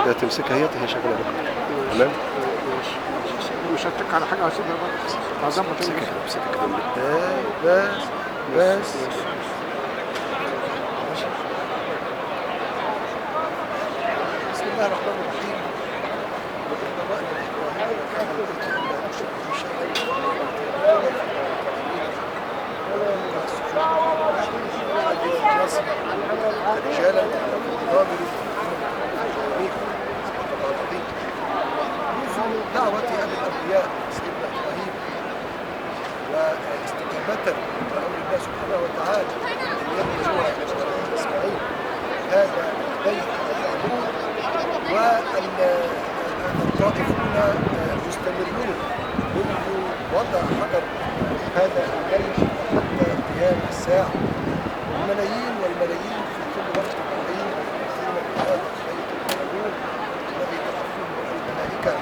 كده تمسكها هي هي شغالة لك. تمام؟ مش هتك على حاجة، هسيبها بقى هظبط. امسكها كده، امسكها كده. بس بس. ماشي. بسم الله الرحمن الرحيم. رجالا منذ دعوة أبي الأنبياء سيدنا إبراهيم واستجابة لأمر الله سبحانه وتعالى أن يبني هو إسماعيل هذا البيت المعمور، والطائفون مستمرون منذ وضع حجر هذا البيت حتى قيام الساعة. الملايين والملايين في كل وقت وحين يطوفون بهذا البيت المعمور الذي تحفه الملائكة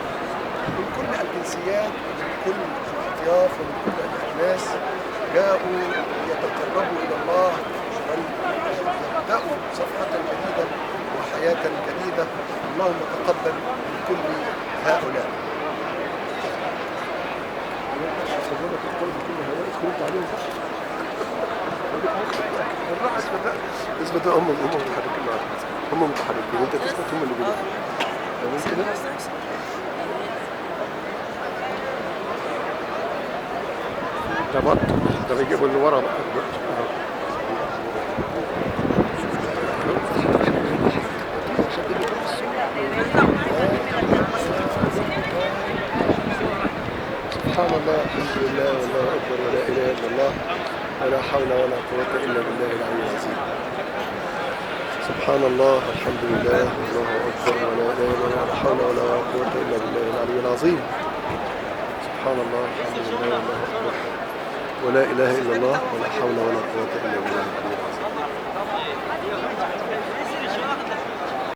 من كل الجنسيات ومن كل الأطياف ومن كل الأجناس، جاءوا ليتقربوا إلى الله ويبدأوا صفحة جديدة وحياة جديدة. اللهم تقبل من كل هؤلاء. اثبت، هم متحركين معاك، هم متحركين، انت تثبت هم اللي بيلفوا. تمام كده؟ ده بط، ده بيجيبوا اللي ورا بقى دلوقتي. سبحان الله، الحمد لله، والله أكبر، ولا إله إلا الله، ولا حول ولا قوة إلا بالله العلي العظيم. سبحان الله، الحمد لله، والله أكبر، ولا إله إلا الله، ولا حول ولا قوة إلا بالله العلي العظيم. سبحان الله، الحمد لله، والله أكبر، ولا إله إلا الله، ولا حول ولا قوة إلا بالله.